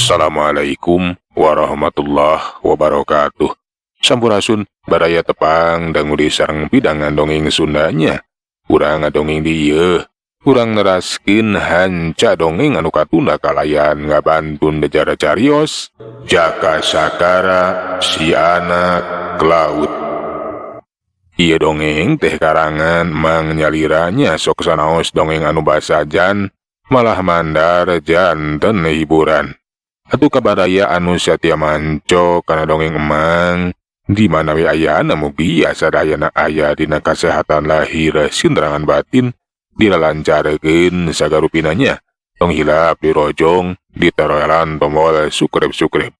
Assalamualaikum warahmatullahi wabarakatuh. Sampurasun baraya tepang dangu di sareng pidangan dongeng Sundanya. Urang ngadongeng di ieu, urang neraskeun hanca dongeng anu katunda kalayan ngabantun dejara carios Jaka Sagara si anak laut. Ieu dongeng teh karangan Mang Nyaliranya sok sanaos dongeng anu basajan malah mandar janten hiburan. Atuh kabaraya anu satia manco kana dongeng emang di mana we ayana mugia sadayana aya dina kasehatan lahir sinterangan batin dilalancarkeun sagarupinanya. Tong hilap dirojong ditaroelan tombol subscribe-subscribe.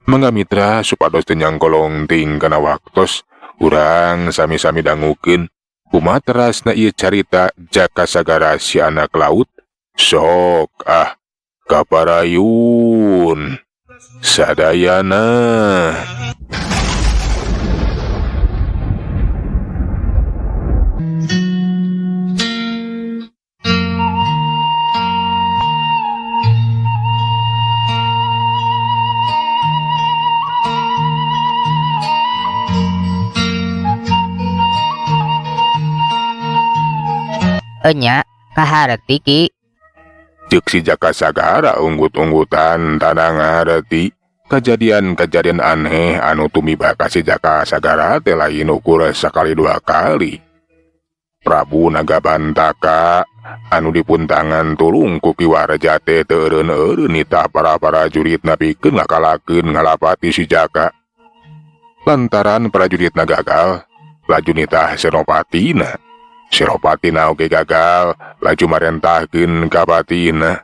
Mangga mitra supados teu nyangkolong ting kana waktos urang sami-sami dangukeun kumaha terasna ieu carita Jaka Sagara si anak laut. Sok ah kaparayun sadayana. Enya kaharti ki. Ceuk si Jaka Sagara unggut-unggutan tanda ngarti kejadian-kejadian aneh anu tumiba ka si Jaka Sagara teh lain ukur sakali dua kali. Prabu Nagabantaka anu dipuntangan tulung ku Ki Warja teh teu eureun-eureun nitah para prajuritna pikeun ngakalakeun ngalapati si Jaka. Lantaran prajuritna gagal, laju nitah senopatina. Senopatina oge gagal, laju marentahkeun ka patina.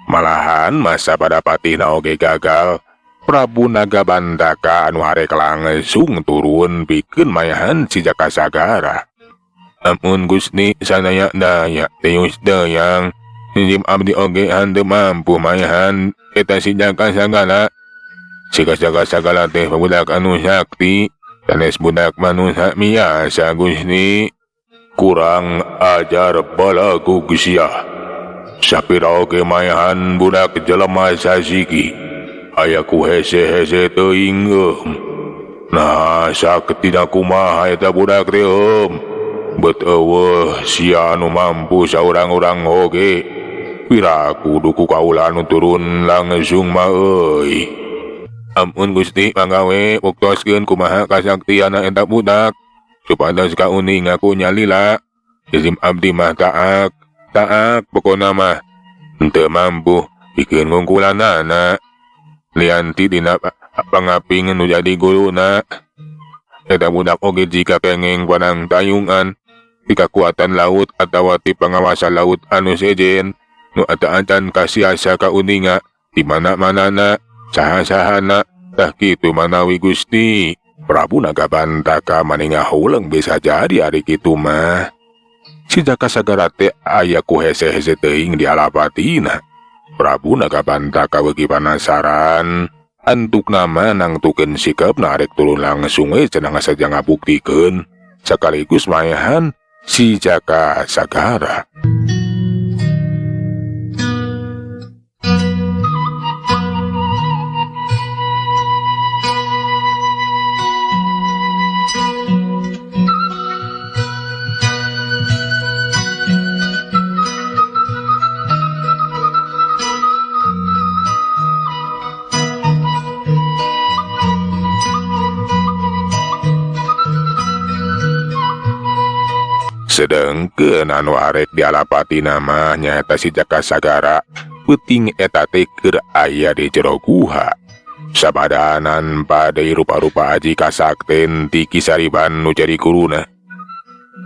Malahan masa pada patina oge gagal, Prabu Nagabantaka anu harek langsung turun pikeun mayahan si Jaka Sagara. Ampun Gusti sanaya daya tius dayang, hijim abdi oge henteu mampu mayahan eta si Jaka Sagara. Si Jaka Sagara teh budak anu sakti, sanes budak manusia biasa Gusti. Kurang ajar balagu sia. Sapira oge mayahan budak jelema sasiki. Aya ku hese-hese teuing eum. Nah, saktina kumaha eta budak teh eum. Bet eueuh sia anu mampu saurang-urang oge. Pira kudu ku kaula anu turun langsung mah euy. Ampun Gusti manggawe buktoskeun kumaha kasaktiana eta budak. Supados kauning ngaku nyalila. Izin abdi mah taak, taak pokona mah. Henteu mampu pikeun ngungkulanana. Lianti dina pangaping nu jadi guruna. Eta budak oge jika kenging panang tayungan ti kakuatan laut atawa ti pengawasan laut anu sejen nu ata-atan kasiasa kauninga di mana-manana saha-sahana tah kitu manawi Gusti. Prabu Nagabantaka maninga huleng bisa jadi ari kitu mah. Si Jaka Sagara teh aya ku hese-hese teuing di alapatina. Prabu Nagabantaka beuki panasaran, antukna mah nangtukeun sikapna arek turun langsung we cenah saja ngabuktikeun sekaligus maehan si Jaka Sagara. Sedengkeun anu arek dialapati nama nyaeta si Jaka Sagara peuting eta teh keur aya di jero guha. Sabadanan padai rupa-rupa aji kasakten ti Ki Sariban nu jadi guruna.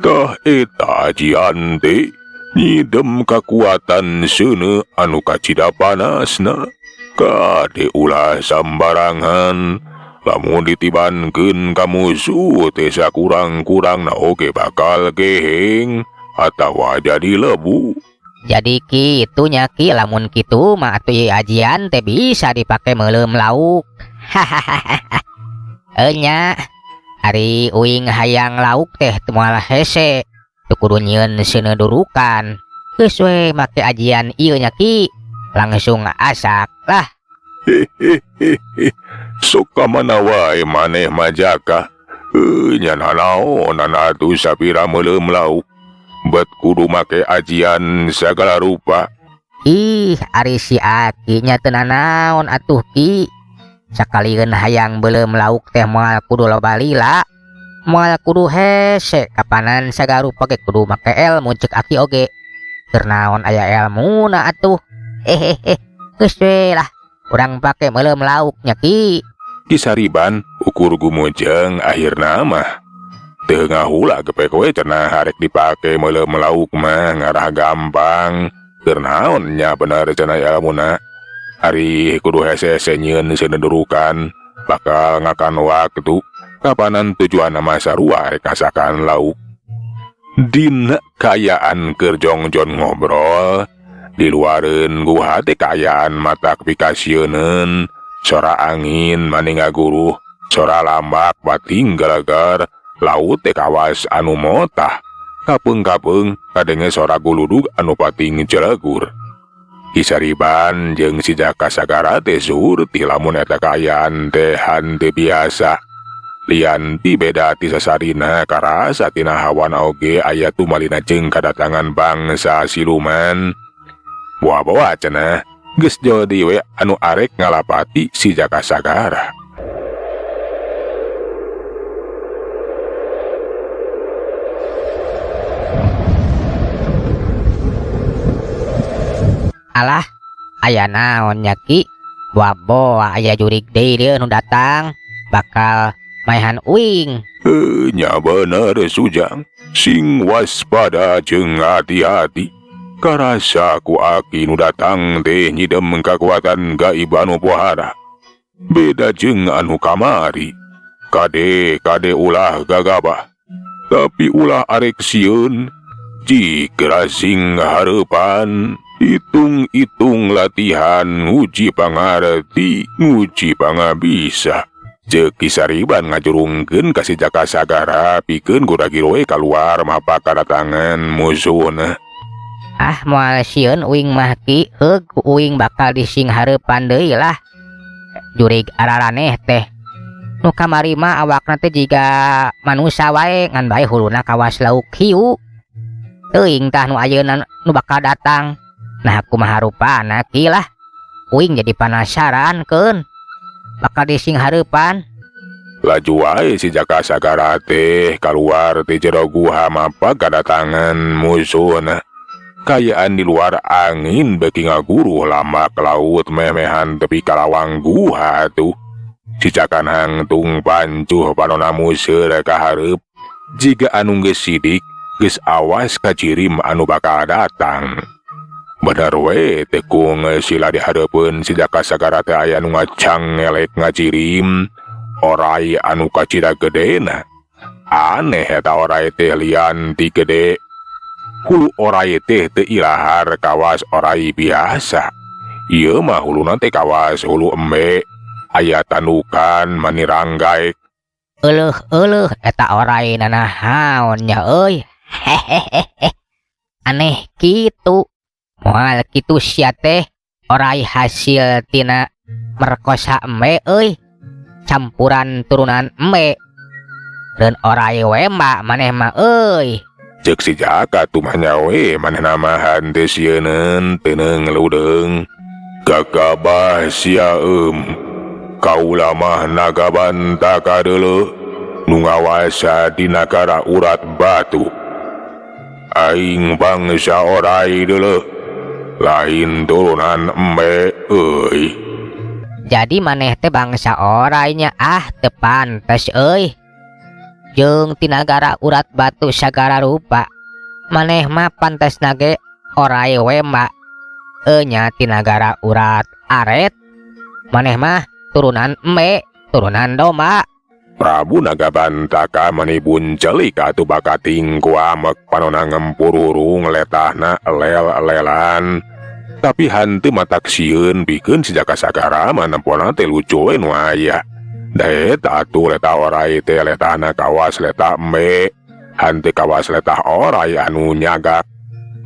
Tah eta ajian teh nyidem kakuatan seuneu anu kacida panasna. Kade ulah sambarangan. Lamun ditibankeun ka musuh teh sakurang-kurangna oge bakal geheng atawa jadi lebu. Jadi kitu nya Ki, lamun kitu mah atuh ieu ajian teh bisa dipake meuleum lauk. Hahaha. Enya ari uing hayang lauk teh teu moal hese, teu kudu nyieun seuneu durukan. Geus we make ajian ieu nya Ki, langsung asak lah. Hehehe. Sok ka mana wae maneh mah Jaka. Nya nanaonan atuh sapira meuleum lauk. Bet kudu make ajian sagala rupa. Ih, ari si Aki nya teu nanaon atuh Ki. Sakalieun hayang beuleum lauk teh moal kudu loba lila. Moal kudu hese kapanan sagala rupa ge kudu make elmu ceuk Aki oge. Keur naon aya elmuna atuh. Hehehe. Geus we lah, urang pake meuleum lauk nya Ki. Ki Sariban ukur gumujeng akhirna mah. Teu ngahula gepek we cenah arek dipake meuleum lauk mah ngarah gampang. Keur naon nya bener cenah elmuna. Ari kudu hese-hese nyieun seunedurukan bakal ngakan waktu. Kapanan tujuanna mah sarua rek ngasakan lauk. Dina kaayaan keur jongjon ngobrol, di luareun guha teh kaayaan matak pikasieuneun, sora angin mani ngaguruh, sora lambak bating gelegar, laut teh kawas anu motah. Kapeung-kapeung kadenge sora guludug anu pating jelegur. Ki Sariban jeung si Jaka Sagara teh surti lamun eta kaayaan teh henteu biasa. Lian ti beda ti sasarina karasa tina hawana oge aya tumalina jeung kadatangan bangsa siluman. Boa-boa cenah geus jadi we anu arek ngalapati si Jaka Sagara. Alah, aya naon nya Ki? Boa-boa aya jurig deui dieu nu datang bakal maehan uing. Nya bener Sujang, sing waspada jeung hati-hati. Karasa ku aki nu datang teh nyidem kakuatan gaib anu pohara. Beda jeung anu kamari. Kade kade ulah gagabah, tapi ulah arek sieun. Jika sing hareupan, hitung-hitung latihan nguji pangarti, nguji pangabisa. Ceuk Ki Sariban ngajurungkeun ka si Jaka Sagara pikeun gura-giroe kaluar mapa kadatangan musuhna. Ah, moal sieun uing mah Ki, heug ku uing bakal dising hareupan deui lah. Jurig araraneh teh. Nu kamari mah awakna teh jiga manusa wae ngan bae huluna kawas lauk hiu. Teuing tah nu ayeuna nu bakal datang. Nah kumaha rupana Ki lah. Uing jadi penasaran keun. Bakal dising hareupan. Laju wae si Jaka Sagara teh kaluar ti jero guha mapa kadatangan musuhna. Kayaan di luar angin beki ngaguruh lama ke laut memehan tepi kalawang guha tuh. Si Jaka hangtung pancuh panona museur ka hareup. Jiga anu geus sidik geus awas ka cirim anu bakal datang. Bener we tekung sila di hareupeun si Jaka Sagara teh aya nu ngacang ngelek ngacirim orai anu kacida gedena. Aneh eta orai teh lian ti gede. Hulu orai teh teu ilahar kawas orai biasa. Ieu mah huluna teh kawas hulu embe. Aya tandukan mani ranggaek. Euleuh-euleuh eta orai nanahaon nya euy. Hehehe. Aneh kitu. Moal kitu sia teh orai hasil tina merkosa embe euy. Campuran turunan embe. Reun orai wemba maneh mah euy. Ceuk si Jaka tumah nya we manehna mah henteu sieuneun teu ngeludeung. Gagabah sia eum. Kaula mah naga bantaka deuleuh nu ngawasa di nagara urat batu. Aing bangsa orai deuleuh lain turunan embe euy. Jadi maneh teh bangsa orainya ah teu pantes euy. Jeung ti nagara urat batu sagala rupa. Maneh mah pantesna ge orai wemba. Enya ti nagara urat aret. Maneh mah turunan embe, turunan domba. Prabu Nagabantaka mani buncelik atuh bakating ku amek panona ngempururung letahna lel-lelan. Tapi hanteu matak sieun pikeun si Jaka Sagara mah nempona teh lucu we nu aya. Da eta atuh letah orai teh letahna kawas letah embe, hanteu kawas letah orai anu nyagak.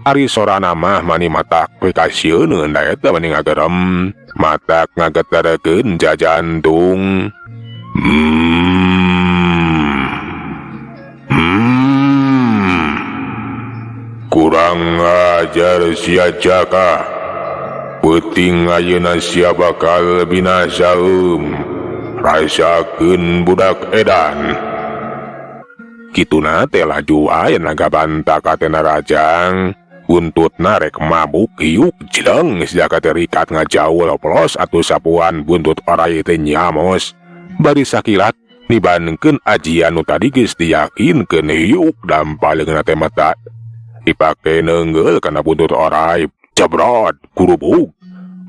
Ari sorana mah mani matak we kasieun da eta mani ngagerem, matak ngageterkeun jajantung. Kurang ajar sia Jaka. Peuting ayeuna sia bakal binasa Rasakeun budak edan. Kituna teh laju aya Naga Bantaka teh narajang. Buntutna rek mabuk hiuk jeleng si Jaka teh rikat ngajauh loplos atuh sapuan buntut orai teh nyamos. Bari sakilat nibankeun ajian nu tadi geus diyakinkeun hiuk dampal leungeunna teh mata. Dipake neungeul kana buntut orai jebrot gurubug.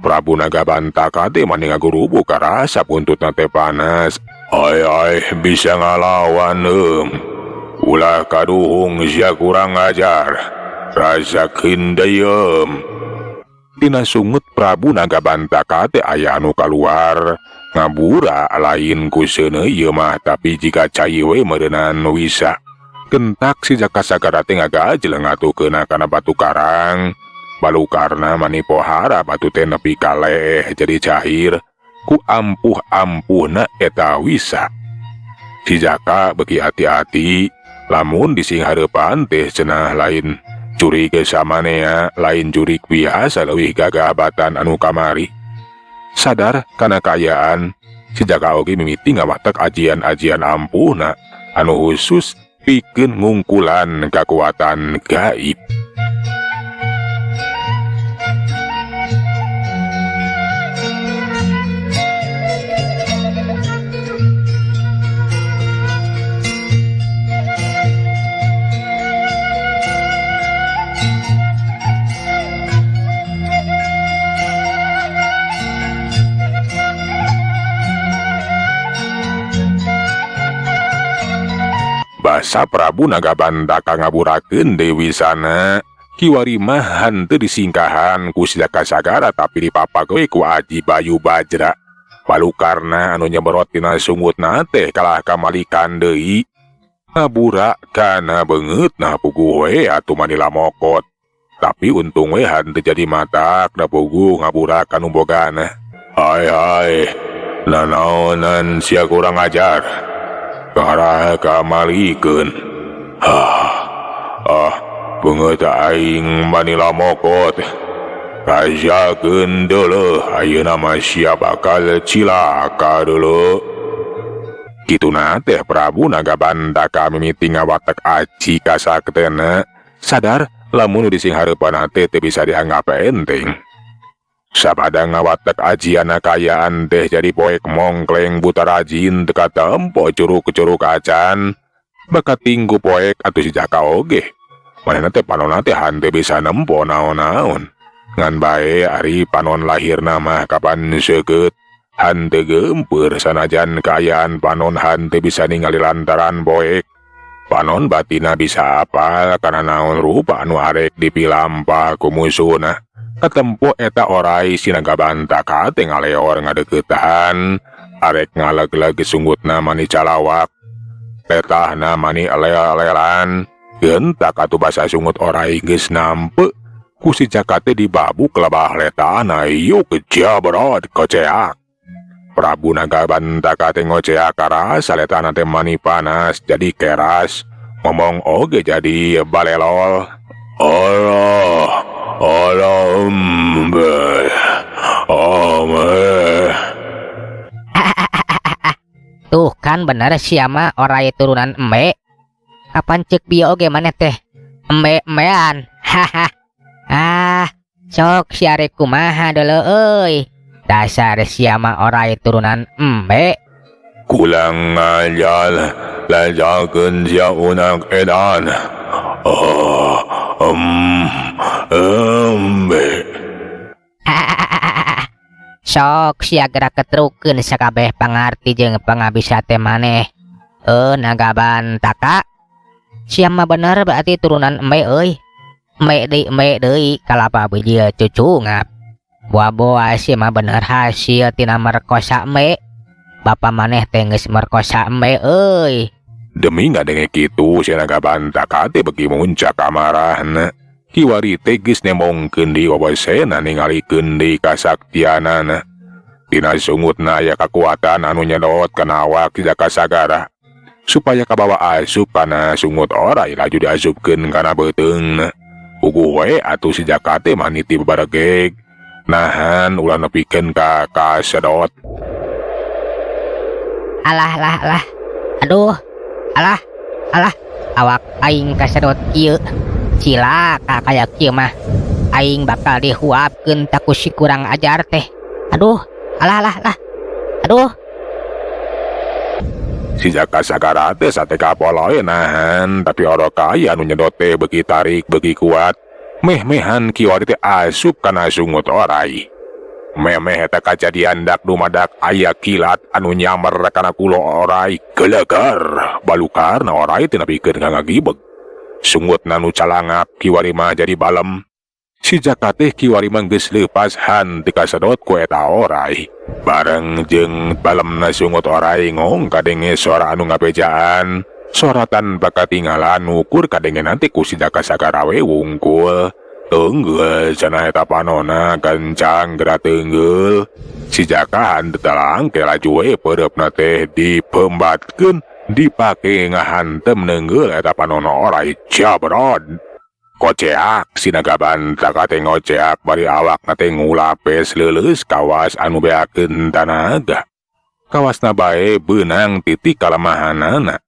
Prabu Naga Bantaka teh mani ngagurubug karasa buntutna teh panas. Ai ai bisa ngalawan Ulah kaduhung sia kurang ajar. Rasakeun deui Dina sungut Prabu Naga Bantaka teh aya anu kaluar. Ngabura lain ku seuneu ieu mah tapi jika cai we meureunan wisa. Gentak si Jaka Sagara teh ngagajleng ngatukeunna kana batu karang. Balukarna mani pohara batu teh nepi ka leh jadi cahir. Ku ampuh-ampuhna eta wisa. Si Jaka beuki hati-hati lamun disinghareupan teh cenah lain jurig samanea, lain jurig biasa leuwih gagah batan anu kamari. Sadar kana kaayaan, si Jaka oge mimiti ngawatek ajian-ajian ampuhna anu khusus pikeun ngungkulan kakuatan gaib. Basa Prabu Naga Bantaka ngaburakeun Dewi Sana. Kiwari mah henteu disingkahan ku si Jaka Sagara tapi dipapak we ku Aji Bayu Bajra. Balukarna anu nyeberot tina sungutna teh kalah kamalikan deui. Ngabura kana beungeutna puguh we atuh mani lamokot. Tapi untung we henteu jadi matak da puguh ngabura kanu bogana. Ai ai, nanaonan sia kurang ajar. Karah kamalikeun. Beungeut aing mani lamokot. Rasakeun deuleuh ayeuna mah sia bakal cilaka deuleuh. Kituna teh Prabu Naga Bantaka mimiti ngawatek aji kasaktena. Sadar lamun nu disinghareupanna teh teu bisa dianggap enteng. Sabada ngawatek ajiana kaayaan teh jadi poek mongkleng buta rajin teu katempo curug-curug acan. Bakat tinggu poek atuh si Jaka oge. Manehna teh panonna teh hanteu bisa nempo naon-naon. Ngan bae ari panon lahirna mah kapan seukeut. Hanteu geumpeur sanajan kaayaan panon hanteu bisa ningali lantaran poek. Panon batina bisa apal kana naon rupa anu arek dipilampah ku musuhna. Katempo eta orai si Naga Bantaka teh ngaleor ngadeukeutan, arek ngaleg-leg sungutna mani calawak, letahna mani elel-elelan, gentak atuh basa sungut orai geus nampe, ku si Jaka teh dibabuk lebah letahna yuk jabrot koceak. Prabu Naga Bantaka teh ngoceak karasa letahna teh mani panas jadi keras, ngomong oge jadi balelol. Allah Allah Tuh kan bener siama orai turunan embe. Kapan cek bieu oge maneh teh embe-embean. Haha. Ah, sok siarek kumaha deuleu euy. Dasar siama orai turunan embe. Kulang ngajal lajakeun sia unak edan. Embe. Sok sia gerak ketrukeun sakabeh pangarti jeung pangabisa teh maneh. Naga Bantaka. Sia mah bener berarti turunan embe euy. Embe deui kalapa bijil cucungap. Boa-boa sia mah bener hasil tina merkosa embe. Bapa maneh teh geus merkosa embe euy. Demi ngadenge kitu si Naga Bantaka teh beuki muncak amarahna. Kiwari teh geus nemongkeun deui wawasena ningalikeun deui kasaktianana. Dina sungutna aya kakuatan anu nyedot kana awak si Jaka Sagara supaya kabawa asup kana sungut orai laju diasupkeun kana beuteungna. Puguh we atuh si Jaka teh maniti baregeg nahan ulah nepikeun ka kasedot. Alah lah lah. Aduh. Alah. Alah, awak aing kasedot kieu. Cilaka kaya kieu mah. Aing bakal dihuapkeun ta ku si kurang ajar teh. Aduh, alah lah lah. Aduh. Si Jaka Sagara teh sateka poloe nahan, tapi orok aya anu nyedot teh beuki tarik beuki kuat. Meh-mehan kiwari teh asup kana sungut orai. Memeh eta kajadian dak dumadak aya kilat anu nyamber kana kulo orai gelegar balukarna orai teh nepikeun ka ngagibeg. Sungutna nu calangap kiwari mah jadi balem. Si Jaka teh kiwari mah geus leupas han teu kasedot ku eta orai. Bareng jeung balemna sungut orai ngong kadenge sora anu ngabejaan. Sora tanpa katinggalan ukur kadenge nanti ku si Jaka Sagara we wungkul. Tenggel cenah eta panona gancang geura tenggel. Si Jaka henteu talangke laju we peureupna teh dipembatkeun dipake ngahantem neunggel eta panono orai jabrod. Koceak si naga bantaka teh ngoceak bari awakna teh ngulapes leuleus kawas anu beakeun tanaga. Kawasna bae beunang titik kalemahanana.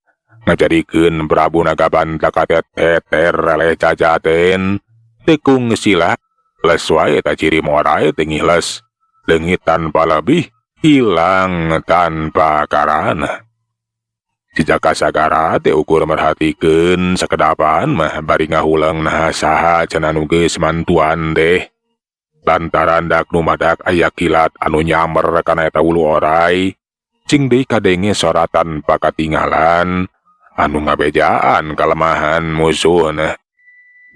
Ngajadikeun Prabu Naga Bantaka teh teter eleh cajaten. Tekung sila les wae eta ciri morai teh ngiles. Leungit tanpa lebih, hilang tanpa karana. Si Jaka Sagara teh ukur merhatikeun sakedapan mah bari ngahuleng naha saha cenah nu geus mantuan teh. Lantaran dak numadak aya kilat anu nyamber kana eta wulu orai, cing deui kadenge sora tanpa katingalan anu ngabejaan kalemahan musuhna.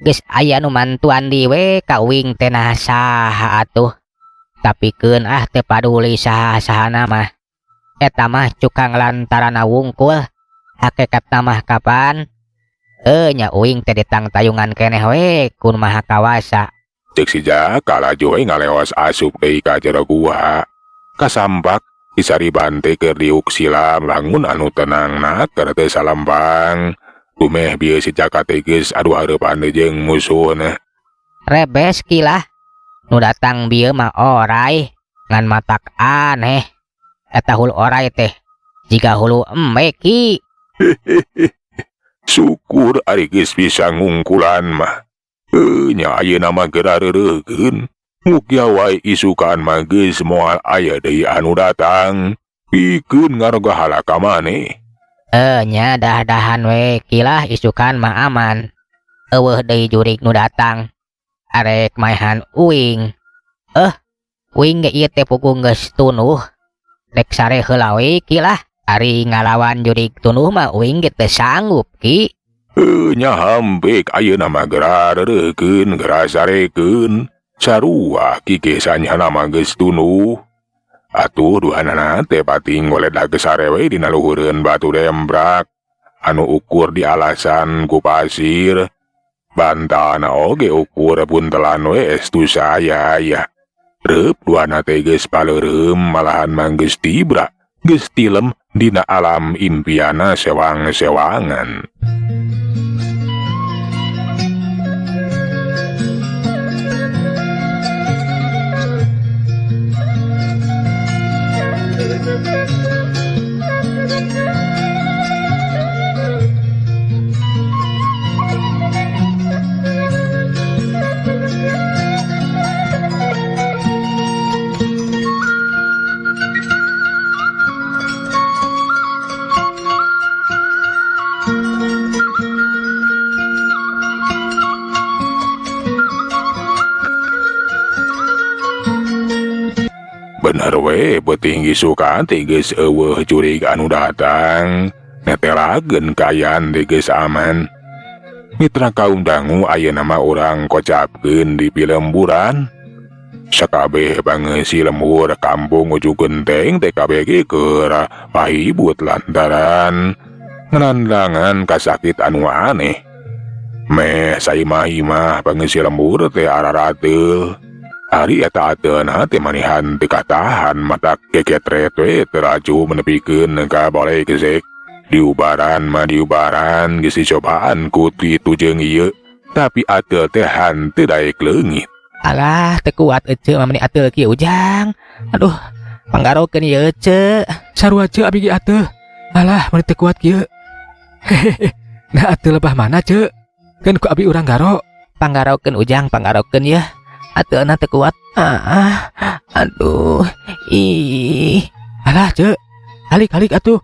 Geus aya nu mantuan deui we ka uing teh naha saha atuh. Tapi keun ah teu paduli saha-sahana mah. Eta mah cukang lantaran wungkul. Hakikatna mah kapan? Nya uing teh ditangtayungan keneh we ku Maha Kawasa. Ceuk si Jaka laju we ngalewas asup deui ka jero gua. Kasampak isariban teh keur diuk sila langun anu tenang naker teh salempang. Dumeh bieu si Jaka teh geus adu hareupan jeung musuhna. Rebes kilah. Nu datang bieu mah orai ngan matak aneh. Eta hulu orai teh jiga hulu embe ki. Syukur ari geus bisa ngungkulan mah. Nya ayeuna mah geura reureukeun. Mugia wae isukan mah geus moal aya deui anu datang. Pikeun ngaroga halaka maneh. Nya dah-dahan we kilah isukan mah aman. Eueuh deui jurig nu datang. Arek maehan uing. Uing ge ieu teh puguh geus tunuh. Rek sare heula we kilah. Ari ngalawan jurig tunuh mah uing ge teu sanggup ki. Nya hampek ayeuna mah geura reureukeun geura sarekeun. Sarua ki ge sanyana mah geus tunuh. Atuh duanana teh pating goledag sare we dina luhureun batu dembrak anu ukur di alasan ku pasir. Bantana oge ukur buntelan we estu saya ya. Reup duana teh geus paleureum malahan mah geus tibra, geus tilem dina alam impiana sewang-sewangan. Bener we beuting isukan teh geus eueuh jurig anu datang. Netelakeun kaayaan teh geus aman. Mitra kaum dangu ayeuna mah urang kocapkeun di pilemburan. Sakabeh bangeusi lembur kampung Ujung Genteng teh kabeh keur pahibut lantaran ngandangan kasakit anu aneh. Meh saimah-imah pangeusi lembur teh ararateul. Ari eta ateuna teh manihan teu katahan matak keketret we teu laju menepikeun ka boleksek. Diubaran mah diubaran geus dicobaan ku kitu jeung ieu, tapi ateul teh hanteu daek leungit. Alah, teu kuat ece mah meni ateul kieu Ujang. Aduh, panggarokeun ieu ece. Sarua ce abi ge atuh. Alah, meni teu kuat kieu. Hehehe. Nah ateul lebah mana ce? Keun ku abi urang garo. Panggarokeun Ujang, panggarokeun yeuh. Ateulna teu kuat. Ah, aduh. Ih. Alah ce. Alik-alik atuh.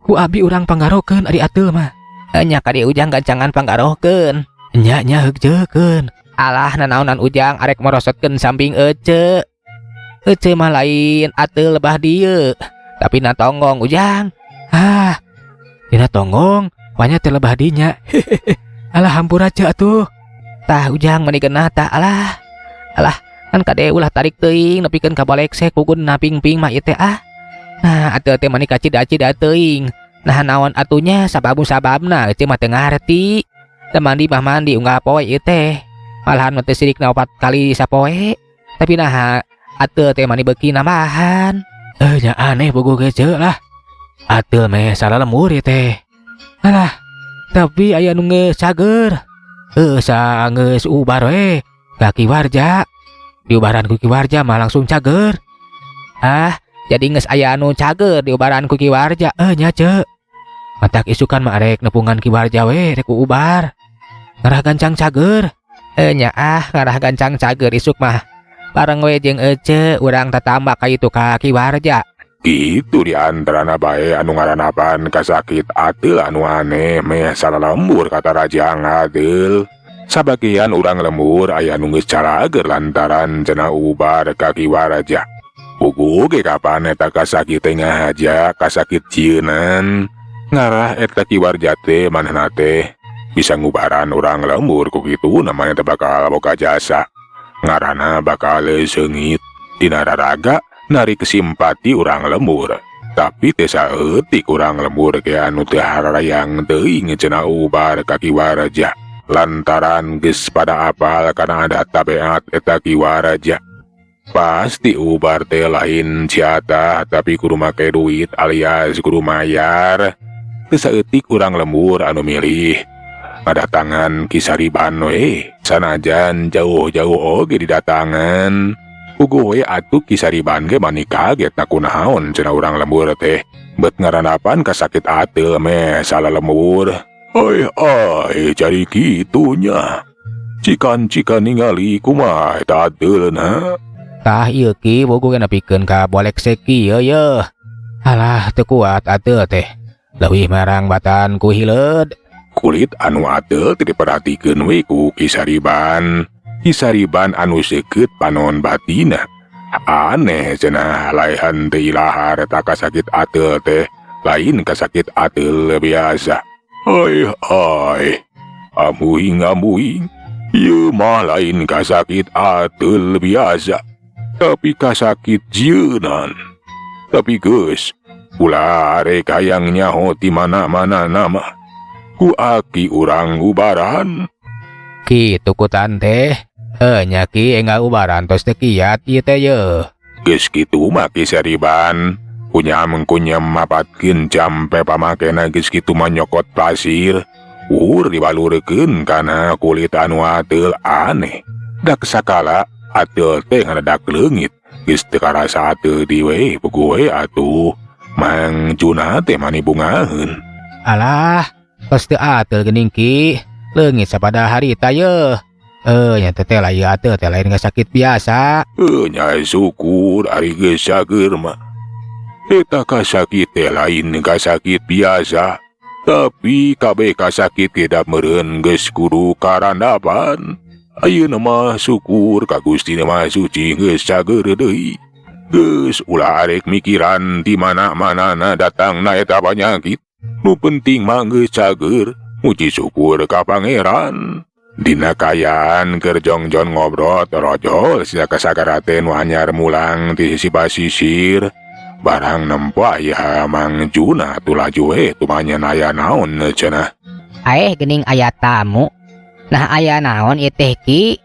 Ku abi urang panggarokeun ari ateul mah. Nya ka dieu Ujang gancangan panggarokeun. Nya nya heug jeukeun. Alah nanaonan Ujang arek merosotkeun samping ece. Ece mah lain ateul lebah dieu, tapi na tonggong Ujang. Ah, dina tonggong, banyak teh lebah dinya. Hehehe. Alah hampura ce atuh. Tah Ujang meni geunah tah alah. Alah, kan kade ulah tarik teuing nepikeun ka boleksek pugun ping-ping mah ieu teh ah. Nah, ateul teh mani kacida-cida teuing. Nah naon atunya sababu-sababna ece mah teu ngarti. Da mandi mah mandi unggal poe ieu teh. Malahan mah teu sirikna 4 kali sapoe. Tapi naha ateul teh mani beuki nambahan. Nya aneh bogo ge ce lah. Ateul meh salah lemur ieu teh. Alah, tapi aya nu geus cager. Heuh, geus ubar we ka Ki Warja. Diubaran ku Ki Warja mah langsung cager. Ah, jadi geus aya anu cager diubaran ku Ki Warja. Nya ce. Matak isukan mah arek nepungan Ki Warja we rek ku ubar. Ngarah gancang cager. Nya ah, ngarah gancang cager isuk mah. Bareng we jeung ece urang tatambak ka itu ka Ki Warja. Kitu di antarana bae anu ngaranapan kasakit ateul anu aneh meh salah lembur kata Rajang ateul. Sabagian urang lembur aya nu geus carager lantaran cenah ubar ka Ki Warja. Puguh ge kapan eta kasakit teh ngahaja kasakit jieunan. Ngarah eta Ki Warja teh manehna teh bisa ngubaran urang lembur ku kitu namanya teh bakal boga jasa. Ngarana bakal seungit dina raraga narik simpati urang lembur. Tapi teh saeutik urang lembur ge anu teu hararayang teuing cenah ubar ka Ki Warja. Lantaran geus pada apal kana adat tabeat eta Ki Warja. Pasti ubar teh lain ciatah tapi kudu make duit alias kudu mayar. Teu saeutik urang lembur anu milih ngadatangan Ki Sariban we. Sanajan jauh-jauh oge didatangan. Puguh we atuh Ki Sariban ge mani kaget na kunaon cenah urang lembur teh. Bet ngaranapan kasakit ateul meh salah lembur. Ai ai cari kitunya. Cikan-cikan ningali kumaha eta ateulna. Tah ieu ki bogo ge nepikeun ka boleksek kieu yeuh. Alah teu kuat ateul teh. Leuwih marang batan ku hileud. Kulit anu ateul teh diperhatikeun we ku Ki Sariban. Ki Sariban anu seukeut panon batina. Aneh cenah laehan teh ilahar eta kasakit ateul teh lain kasakit ateul biasa. Ai ai, amuing amuing, ieu mah lain kasakit ateul biasa, tapi kasakit jieunan. Tapi geus, ulah arek hayang nyaho ti mana-mana nama. Ku aki urang ubaran. Kitu ku tante. Nya ki enggal ubaran tos teu kiat ieu teh yeuh. Geus kitu mah Ki Sariban. Kunyam-kunyam mapatkeun jampe pamakena geus kitu mah nyokot pasir. Ur dibalurkeun kana kulit anu ateul aneh. Dak sakala ateul teh ngadadak leungit. Geus teu karasa ateul di we puguh we atuh. Mang Juna teh mani bungaheun. Alah, tos teu ateul geuning ki. Leungit sapada harita yeuh. Nya teh teh lah ieu ateul teh lain sakit biasa. Nya syukur ari geus cager mah. Eta kasakit teh lain kasakit biasa. Tapi kabeh kasakit tidak meureun geus kudu karandapan. Ayeuna mah syukur ka Gusti Maha Suci geus cager deui. Geus ulah arek mikiran di mana-manana datangna eta panyakit. Nu penting mah geus cager, muji syukur ka Pangeran. Dina kaayaan keur jongjon ngobrol torojol si Jaka Sagara teh nu anyar mulang ti sisi pasisir. Barang nempo aya Mang Juna tulaju we tumanya aya naon cenah. Aeh geuning aya tamu. Nah aya naon ieu teh Ki?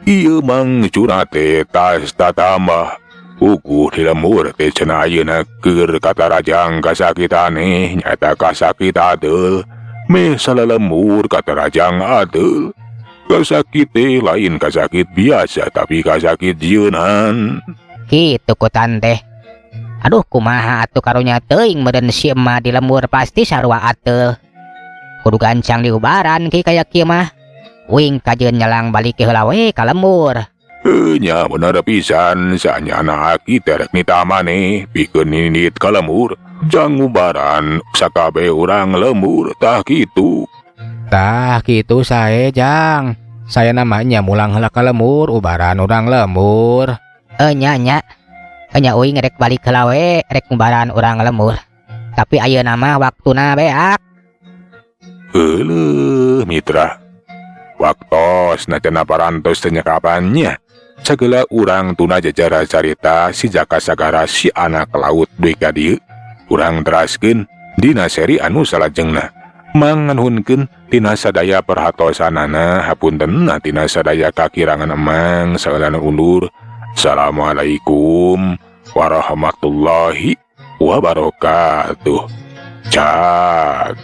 Ieu Mang curah teh tas tatambah. Puguh di lembur teh cenah ayeuna keur katarajang kasakit aneh nyata kasakit ateul. Meh salalembur katarajang ateul. Kasakit teh lain kasakit biasa tapi kasakit jieunan. Kitu kutan teh. Aduh kumaha atuh karunya teuing meureun si emak di lembur pasti sarua ateul. Kudu gancang diubaran Ki kaya kieu mah. Uing kajeun nyelang balik heula we ka lembur. Nya bener pisan sanyana aki teh rek nitah maneh pikeun nindit ka lembur. Jang ngubaran sakabeh urang lembur tah kitu. Tah kitu sae Jang. Saya namanya mulang heula ka lembur ubaran urang lembur. Nya nya. Nya uing rek balik heula we rek ngubaran urang lembur. Tapi ayeuna mah waktuna beak. Euleuh mitra. Waktosna cenah parantos teh nyekapannya. Sagala urang tuna jajara carita si Jaka Sagara si anak laut dugi ka dieu. Urang teraskeun dina seri anu salajengna. Manganuhunkeun tina sadaya perhatosanana hapunten tina sadaya kakirangan emang saeulana undur. Assalamualaikum warahmatullahi wabarakatuh. Cak.